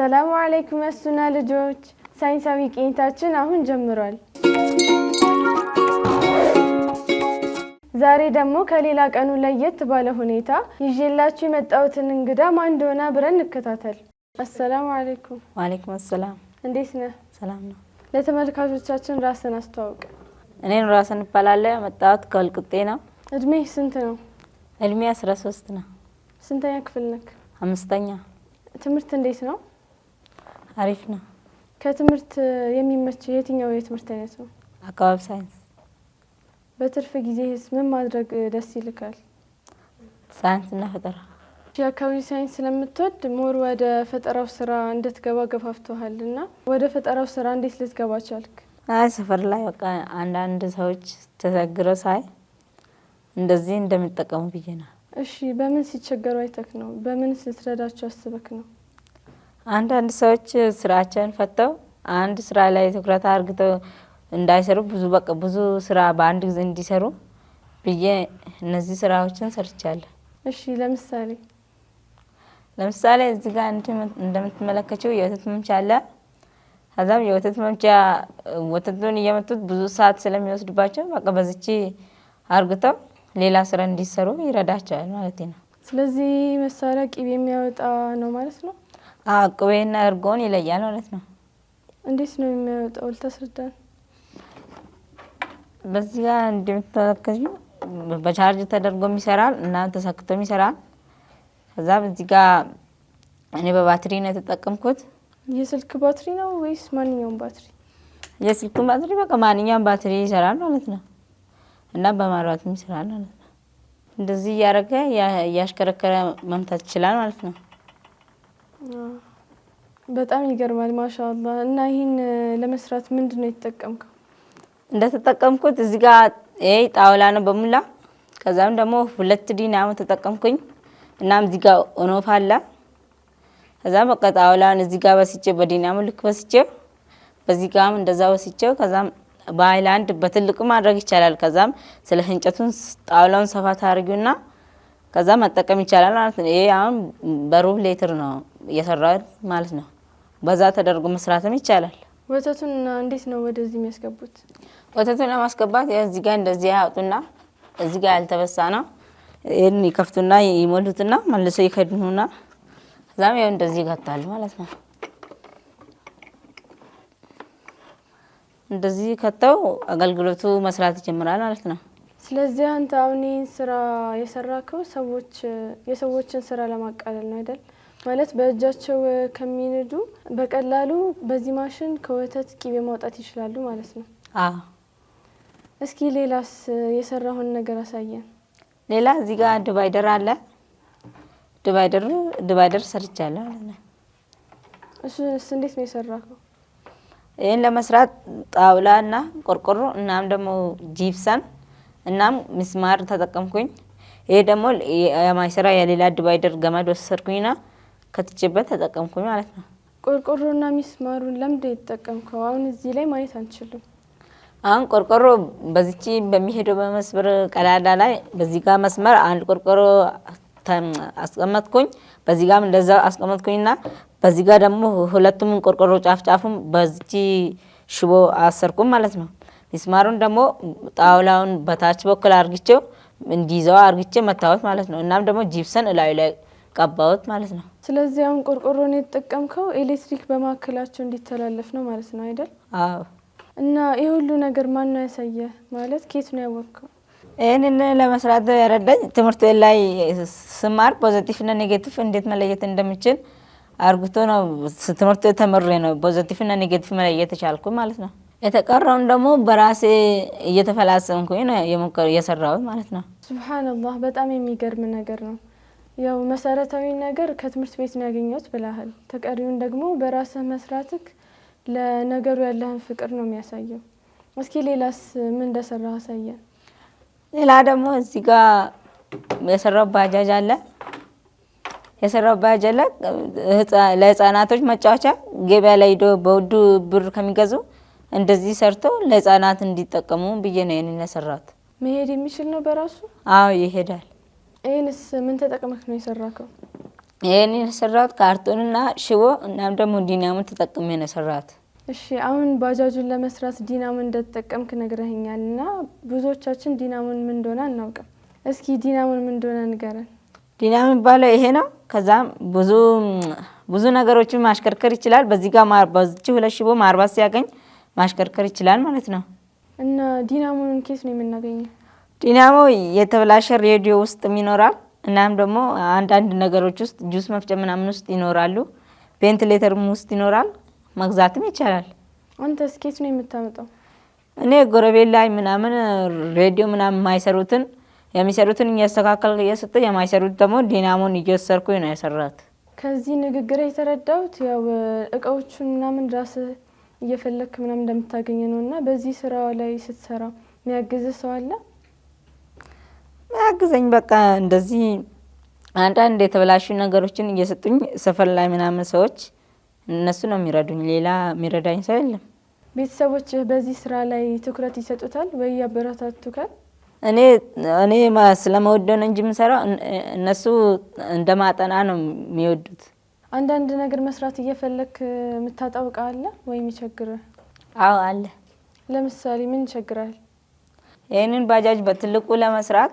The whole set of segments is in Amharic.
አሰላሙ አለይኩም የሱና ልጆች፣ ሳይንሳዊ ቅኝታችን አሁን ጀምሯል። ዛሬ ደግሞ ከሌላ ቀኑ ለየት ባለ ሁኔታ ይዤላችሁ የመጣሁትን እንግዳ ማን እንደሆነ አብረን እንከታተል። አሰላሙ አለይኩም። ዋሌኩም አሰላም። እንዴት ነህ? ሰላም ነው። ለተመልካቾቻችን ራስን አስተዋውቅ። እኔ ኑራሰን እባላለሁ። የመጣሁት ከወልቂጤ ነው። እድሜህ ስንት ነው? እድሜ 13 ነው። ስንተኛ ክፍል ነክ? አምስተኛ። ትምህርት እንዴት ነው? አሪፍ ነው። ከትምህርት የሚመች የትኛው የትምህርት አይነት ነው? አካባቢ ሳይንስ። በትርፍ ጊዜህስ ምን ማድረግ ደስ ይልካል? ሳይንስና ፈጠራ። የአካባቢ ሳይንስ ስለምትወድ more ወደ ፈጠራው ስራ እንድትገባ ገፋፍቶሃል እና ወደ ፈጠራው ስራ እንዴት ልትገባ ቻልክ? አይ ሰፈር ላይ በቃ አንዳንድ ሰዎች ተቸግረው ሳይ እንደዚህ እንደሚጠቀሙ ብዬ ነው። እሺ፣ በምን ሲቸገሩ አይተክ ነው? በምን ልትረዳቸው አስበክ ነው? አንዳንድ ሰዎች ስራቸውን ፈተው አንድ ስራ ላይ ትኩረት አድርግተው እንዳይሰሩ ብዙ በቃ ብዙ ስራ በአንድ ጊዜ እንዲሰሩ ብዬ እነዚህ ስራዎችን ሰርቻለሁ። እሺ፣ ለምሳሌ እዚህ ጋር እንደምትመለከችው የወተት መምቻ አለ። ከዛም የወተት መምቻ ወተቱን እየመቱት ብዙ ሰዓት ስለሚወስድባቸው በቃ በዚች አርግተው ሌላ ስራ እንዲሰሩ ይረዳቸዋል ማለት ነው። ስለዚህ መሳሪያ ቅቤ የሚያወጣ ነው ማለት ነው። አዎ፣ ቅቤና እርጎን ይለያል ማለት ነው። እንዴት ነው የሚያወጣው? ልታስረዳን። በዚህ ጋር እንደምትመለከችው በቻርጅ ተደርጎም ይሰራል እና ተሰክቶም ይሰራል። ከዛ በዚህ ጋር እኔ በባትሪ ነው የተጠቀምኩት። የስልክ ባትሪ ነው ወይስ ማንኛውም ባትሪ? የስልክ ባትሪ በቃ ማንኛውም ባትሪ ይሰራል ማለት ነው እና በማብራትም ይሰራል ማለት ነው። እንደዚህ እያደረገ እያሽከረከረ መምታት ይችላል ማለት ነው። በጣም ይገርማል። ማሻአላህ። እና ይህን ለመስራት ምንድን ነው የተጠቀምከው? እንደተጠቀምኩት እዚህ ጋር ይሄ ጣውላ ነው በሙላ። ከዛም ደግሞ ሁለት ዲናሞ ተጠቀምኩኝ። እናም እዚህ ጋር on off አለ። ከዛም በቃ ጣውላውን እዚህ ጋር በስቼ በዲናሞ ልክ በስቼ በዚህ ጋርም እንደዛ በስቼው ከዛም በሃይላንድ በትልቁ ማድረግ ይቻላል። ከዛም ስለ እንጨቱን ጣውላውን ሰፋ ታርጊውና ከዛ መጠቀም ይቻላል ማለት ነው። ይሄ አሁን በሩብ ሌትር ነው እየሰራሁት ማለት ነው። በዛ ተደርጎ መስራትም ይቻላል። ወተቱን እንዴት ነው ወደዚህ የሚያስገቡት? ወተቱን ለማስገባት ያው እዚህ ጋር እንደዚህ ያወጡና እዚህ ጋር ያልተበሳ ነው። ይሄን ይከፍቱና ይሞሉትና መልሶ ይከድኑና ከዛም ያው እንደዚህ ይከታሉ ማለት ነው። እንደዚህ ከተው አገልግሎቱ መስራት ይጀምራል ማለት ነው። ስለዚህ አንተ አሁን ይህን ስራ የሰራከው የሰዎችን ስራ ለማቃለል ነው አይደል? ማለት በእጃቸው ከሚንዱ በቀላሉ በዚህ ማሽን ከወተት ቅቤ ማውጣት ይችላሉ ማለት ነው። አዎ። እስኪ ሌላስ የሰራውን ነገር አሳየን። ሌላ እዚህ ጋር divider አለ። divider ሰርቻለሁ ማለት ነው። እሱስ እንዴት ነው የሰራከው? ይህን ለመስራት ጣውላ እና ቆርቆሮ እናም ደግሞ ጂፕሰን እናም ሚስማር ተጠቀምኩኝ። ይሄ ደግሞ የማይሰራ የሌላ divider ገመድ ወሰድኩኝና ከትቼበት ተጠቀምኩኝ ማለት ነው። ቆርቆሮና ሚስማሩን ለምንድን ነው የተጠቀምከው? አሁን እዚህ ላይ ማየት አንችልም። አሁን ቆርቆሮ በዚች በሚሄደው በመስበር ቀዳዳ ላይ በዚህ ጋር መስመር አንድ ቆርቆሮ አስቀመጥኩኝ። በዚህ ጋርም እንደዛ አስቀመጥኩኝና በዚህ ጋር ደግሞ ሁለቱም ቆርቆሮ ጫፍ ጫፉም በዚች ሽቦ አሰርኩም ማለት ነው። ሚስማሩን ደግሞ ጣውላውን በታች በኩል አርግቼው እንዲይዘው አርግቼ መታወት ማለት ነው። እናም ደግሞ ጂፕሰን እላዩ ላይ ቀባሁት ማለት ነው። ስለዚህ አሁን ቆርቆሮን የተጠቀምከው ኤሌክትሪክ በማዕከላቸው እንዲተላለፍ ነው ማለት ነው አይደል? አዎ። እና ይህ ሁሉ ነገር ማን ነው ያሳየህ? ማለት ኬት ነው ያወቅከው? ይህንን ለመስራት የረዳኝ ትምህርት ቤት ላይ ስማር positive እና negative እንዴት መለየት እንደምችል አርግቶ ነው። ትምህርት ቤት ተምሬ ነው positive እና negative መለየት የቻልኩ ማለት ነው። የተቀረውን ደግሞ በራሴ እየተፈላሰምኩኝ ነው የሰራሁት ማለት ነው። ሱብሃነላህ፣ በጣም የሚገርም ነገር ነው። ያው መሰረታዊ ነገር ከትምህርት ቤት ነው ያገኘሁት ብለሃል። ተቀሪውን ደግሞ በራስህ መስራትክ ለነገሩ ያለህን ፍቅር ነው የሚያሳየው። እስኪ ሌላስ ምን እንደሰራህ አሳየን። ሌላ ደግሞ እዚህ ጋር የሰራው ባጃጅ አለ። የሰራው ባጃጅ አለ ለህፃናቶች መጫወቻ ገበያ ላይ ሄዶ በውዱ ብር ከሚገዙ እንደዚህ ሰርቶ ለህፃናት እንዲጠቀሙ ብዬ ነው ይሄንን የሰራሁት። መሄድ የሚችል ነው በራሱ? አዎ ይሄዳል። ይሄንስ ምን ተጠቅመህ ነው የሰራከው? ይህን የሰራሁት ካርቶንና ሽቦ እናም ደግሞ ዲናሞ ተጠቅሜ ነው የሰራሁት። እሺ፣ አሁን ባጃጁን ለመስራት ዲናሞ እንደተጠቀምክ ነግረኸኛል እና ብዙዎቻችን ዲናሞን ምን እንደሆነ አናውቅም። እስኪ ዲናሞን ምን እንደሆነ ንገረን። ዲናሞ የሚባለው ይሄ ነው። ከዛም ብዙ ብዙ ነገሮችን ማሽከርከር ይችላል። በዚህ ጋር በዚህ ሁለት ሽቦ ማርባት ሲያገኝ ማሽከርከር ይችላል ማለት ነው። እና ዲናሞን ኬት ነው የምናገኘው? ዲናሞ የተበላሸ ሬዲዮ ውስጥም ይኖራል። እናም ደግሞ አንዳንድ ነገሮች ውስጥ ጁስ መፍጨ ምናምን ውስጥ ይኖራሉ። ቬንቲሌተርም ውስጥ ይኖራል። መግዛትም ይቻላል። አንተስ ኬት ነው የምታመጣው? እኔ ጎረቤት ላይ ምናምን ሬዲዮ ምናምን የማይሰሩትን የሚሰሩትን እያስተካከል እየሰጠ የማይሰሩት ደግሞ ዲናሞን እየወሰድኩኝ ነው የሰራት። ከዚህ ንግግር የተረዳሁት ያው እቃዎቹን ምናምን ራስህ እየፈለግክ ምናምን እንደምታገኝ ነው። እና በዚህ ስራ ላይ ስትሰራ የሚያግዝህ ሰው አለ? የሚያግዘኝ በቃ እንደዚህ አንዳንድ የተበላሹ ነገሮችን እየሰጡኝ ሰፈር ላይ ምናምን ሰዎች እነሱ ነው የሚረዱኝ። ሌላ የሚረዳኝ ሰው የለም። ቤተሰቦችህ በዚህ ስራ ላይ ትኩረት ይሰጡታል ወይ ያበረታቱካል? እኔ እኔ ስለመወደው ነው እንጂ የምሰራው እነሱ እንደማጠና ነው የሚወዱት። አንዳንድ ነገር መስራት እየፈለክ የምታጣው እቃ አለ ወይ የሚቸግርህ? አዎ አለ። ለምሳሌ ምን ይቸግራል? ይህንን ባጃጅ በትልቁ ለመስራት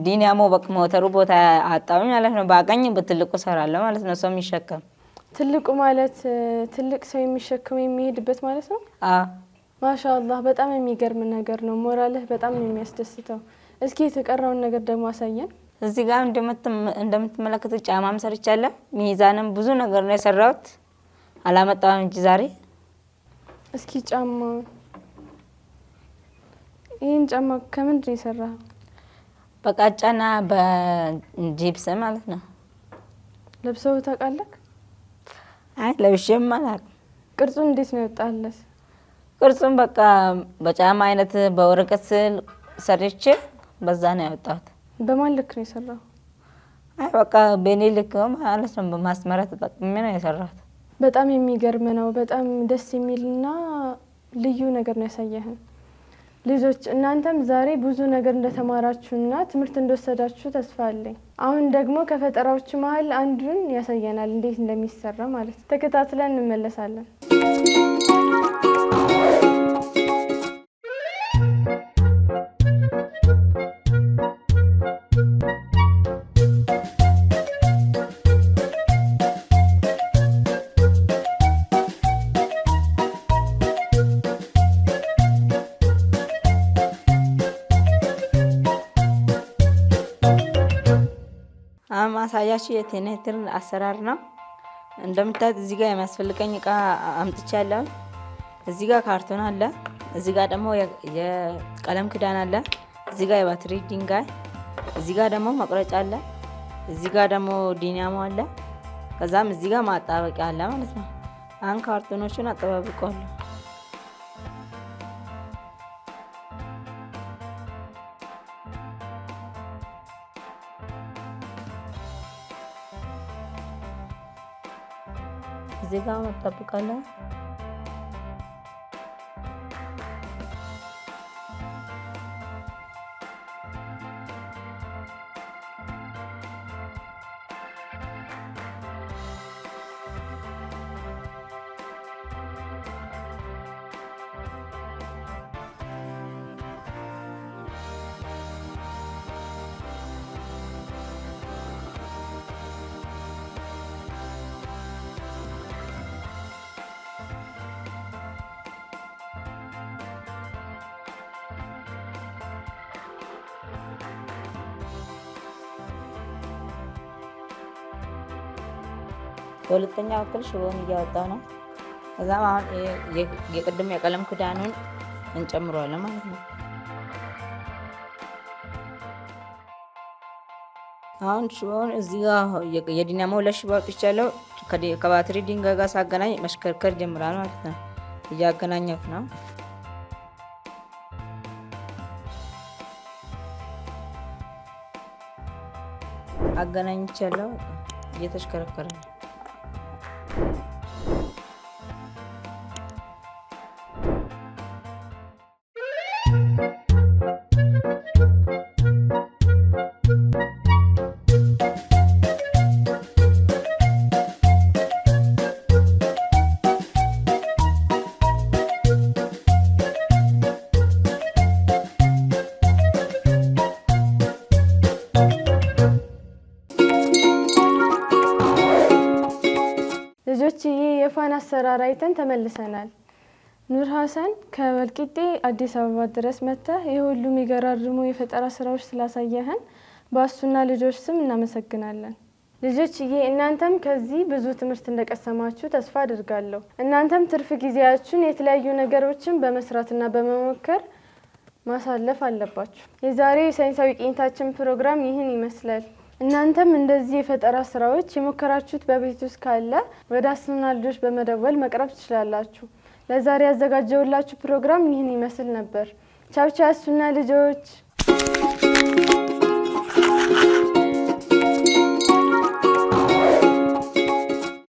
ዲናሞ በቃ ሞተሩ ቦታ አጣሁኝ ማለት ነው። ባገኝ በትልቁ እሰራለሁ ማለት ነው። ሰው የሚሸከም ትልቁ ማለት ትልቅ ሰው የሚሸከመው የሚሄድበት ማለት ነው። አዎ። ማሻአላህ በጣም የሚገርም ነገር ነው። ሞራልህ በጣም ነው የሚያስደስተው። እስኪ የተቀረውን ነገር ደግሞ አሳየን። እዚህ ጋር እንደምትመለከቱት ጫማም ሰርቻለሁ። ሚዛንም ብዙ ነገር ነው የሰራሁት። አላመጣሁም እንጂ ዛሬ። እስኪ ጫማ፣ ይህን ጫማ ከምንድን ነው የሰራኸው? በቃጫና በጂፕስ ማለት ነው። ለብሰው ታውቃለህ? አይ ለብሼም አላውቅም። ቅርጹን እንዴት ነው የወጣለት? ቅርጹን በቃ በጫማ አይነት በወረቀት ስዕል ሰርቼ በዛ ነው ያወጣሁት። በማን ልክ ነው የሰራው? አይ በቃ በእኔ ልክ ማለት ነው። በማስመሪያ ተጠቅሜ ነው የሰራሁት። በጣም የሚገርም ነው። በጣም ደስ የሚልና ልዩ ነገር ነው ያሳየህን። ልጆች እናንተም ዛሬ ብዙ ነገር እንደተማራችሁና ትምህርት እንደወሰዳችሁ ተስፋ አለኝ። አሁን ደግሞ ከፈጠራዎቹ መሀል አንዱን ያሳየናል፣ እንዴት እንደሚሰራ ማለት ነው። ተከታትለን እንመለሳለን። አሁን ማሳያችሁ የቴኔትር አሰራር ነው። እንደምታዩት እዚህ ጋር የሚያስፈልገኝ እቃ አምጥቻለሁ። እዚህ ጋር ካርቶን አለ። እዚህ ጋር ደግሞ የቀለም ክዳን አለ። እዚህ ጋር የባትሪ ድንጋይ፣ እዚህ ጋር ደግሞ መቁረጫ አለ። እዚህ ጋር ደግሞ ዲናሞ አለ። ከዛም እዚህ ጋር ማጣበቂያ አለ ማለት ነው። አሁን ካርቶኖቹን አጠባብቀዋለሁ። እዚህ ጋር አጣብቃለሁ። በሁለተኛ በኩል ሽቦውን እያወጣው ነው። ከዛም አሁን የቅድም የቀለም ክዳኑን እንጨምረዋለን ማለት ነው። አሁን ሽቦውን እዚህ ጋር የዲናሞ ሁለት ሽቦ አውጥቻለሁ። ከባትሪ ድንጋይ ጋር ሳገናኝ መሽከርከር ጀምራል ማለት ነው። እያገናኘሁት ነው። አገናኝቻለሁ። እየተሽከረከረ ነው። የሶፋን አሰራር አይተን ተመልሰናል። ኑር ሀሰን፣ ከወልቂጤ አዲስ አበባ ድረስ መጥተህ የሁሉ የሚገራርሙ የፈጠራ ስራዎች ስላሳየህን በአሱና ልጆች ስም እናመሰግናለን። ልጆችዬ፣ እናንተም ከዚህ ብዙ ትምህርት እንደቀሰማችሁ ተስፋ አድርጋለሁ። እናንተም ትርፍ ጊዜያችሁን የተለያዩ ነገሮችን በመስራትና በመሞከር ማሳለፍ አለባችሁ። የዛሬው የሳይንሳዊ ቅኝታችን ፕሮግራም ይህን ይመስላል። እናንተም እንደዚህ የፈጠራ ስራዎች የሞከራችሁት በቤት ውስጥ ካለ ወደ አሱና ልጆች በመደወል መቅረብ ትችላላችሁ። ለዛሬ ያዘጋጀሁላችሁ ፕሮግራም ይህን ይመስል ነበር። ቻው ቻው አሱና ልጆች።